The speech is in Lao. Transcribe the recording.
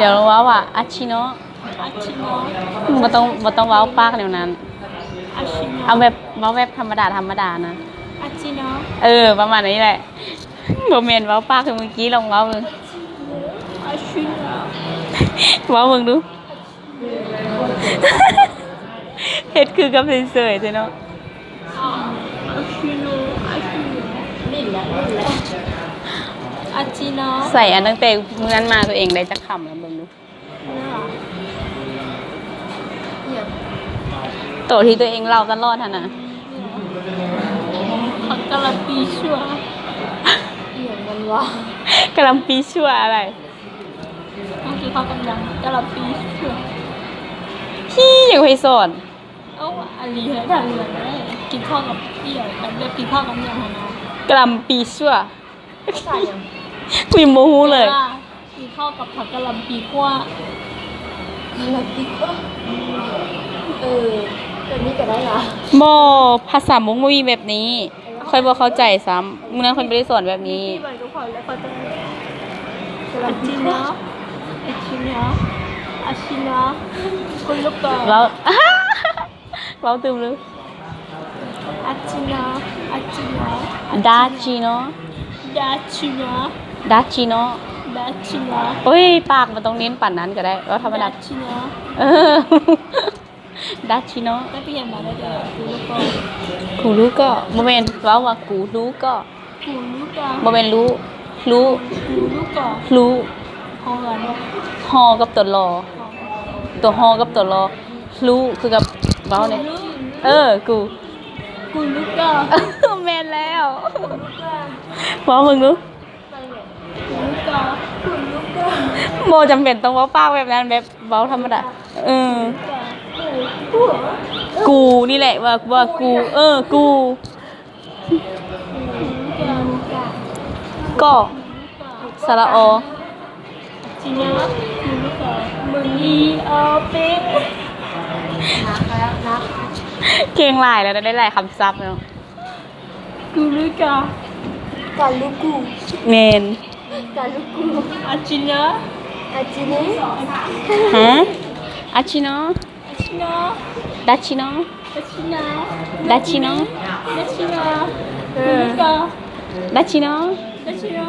ດຽວເວົ້າວ່າ ອາຊິໂນະ ອາຊິໂນະ ບໍ່ຕ້ອງ ບໍ່ຕ້ອງເວົ້າປາກແນວນັ້ນ ອາຊິໂນະ ເອົາແບບ ເວົ້າແບບທຳມະດາ ທຳມະດານະ ອາຊິໂນະ ເອີ ປະມານນີ້ແຫຼະ ບໍ່ແມ່ນເວົ້າປາກຄືມື້ກີ້ ລອງເວົ້າເບິ່ງ ອາຊິໂນະ ເວົ້າເບິ່ງດູ. ເຮັດຄືກັບເສີຍໆແທ້ເນາະ ອາຊິໂນະ ອາຊິໂນະ ອາຊິໂນະ ໃສ່ອັນຕັ້ງແຕ່ມື້ນັ້ນມາ ຕົວເອງໄດ້ຈັກຄຳແລ້ວ ເບິ່ງດູ ໂຕທີ່ຕົວເອງເລົ່າຕະຫຼອດຫັ້ນນະ ກະລຳປີຊົ່ວ ອີ່ຫຍັງມັນວະ ກະລຳປີຊົ່ວອະໄລ? ຕ້ອງກິນເຂົ້າກັບຫຍັງ? ກະລຳປີ. ຮີ້ ຢາກໃຫ້ສອນ. ເອົ້າ ອາລີ ທາງເຮືອນໄດ້ ກິນເຂົ້າກັບອີ່ຫຍັງ? ແບບກິນເຂົ້າກັບຫຍັງຫັ້ນນະ? ກະລຳປີຊົ່ວ. ພາສາຫຍັງ? ກູຍັງບໍ່ຮູ້ເລີຍ. ກິນເຂົ້າກັບຜັກກະລຳປີຂົ້ວ. ກະລຳປີຂົ້ວ. ເອີ ແບບນີ້ກະໄດ້ລະ. ບໍ່ ພາສາມົ້ງບໍ່ມີແບບນີ້. ຂ້ອຍບໍ່ເຂົ້າໃຈຊ້ຳ. ມື້ນັ້ນຂ້ອຍບໍ່ໄດ້ສອນແບບນີ້. ອາຊິນາ ອາຊິນາ ອາຊິນາ ຄຸນລູກກອ ເວົ້າ ເວົ້າຕື່ມເລີຍ. ອາຊິນາ ອາຊິນາ ດາຊິໂນ ດາຊິໂນ ດາຊິໂນ ດາຊິໂນ. ໂອ້ຍ ປາກບໍ່ຕ້ອງເນັ້ນປານນັ້ນກະໄດ້ ເວົ້າທຳມະດາ. ດາຊິໂນ ເອີ. ດາຊິໂນ ໄດ້ໄປຮຽນມາແລ້ວເດີ ກູລູກກໍ ກູລູກກໍ ບໍ່ແມ່ນ ເວົ້າວ່າກູລູກກໍ ກູລູກກໍ ບໍ່ແມ່ນລູ ລູ ກູລູກກໍ ລູ ຮໍກັບຕົວ ລໍ ຕົວ ຮໍກັບຕົວ ລໍ ລູ ຄືກັບເວົ້ານີ້ ເອີ ກູ ກູລູກກໍ ແມ່ນແລ້ວ ເວົ້າເບິ່ງດູ. ບໍ່ຈຳເປັນຕ້ອງເວົ້າປາກແບບນັ້ນ ແບບເວົ້າທຳມະດາ. ເອີ ກູນີ້ແຫຼະ ວ່າ ວ່າກູ ເອີ ກູ ກໍ ສະຫຼະ ອໍ ຈີນາ ກູລູກກໍ ມືງ ອີ ອໍ ເປ ເກັ່ງຫຼາຍແລ້ວ ໄດ້ຫຼາຍຄຳສັບແລ້ວ. ກູລູກາ ກາລູກູ ແມ່ນ ກາລູກູ ອາຈິນາ ອາຈິນີ ຮະ ອາຈິໂນ ອາຈິນາ ດາຈິໂນ ດາຈິນາ ດາຈິໂນ ດາຈິນາ ເອີ ກູລູກາ ດາຈິໂນ ດາຈິໂນ.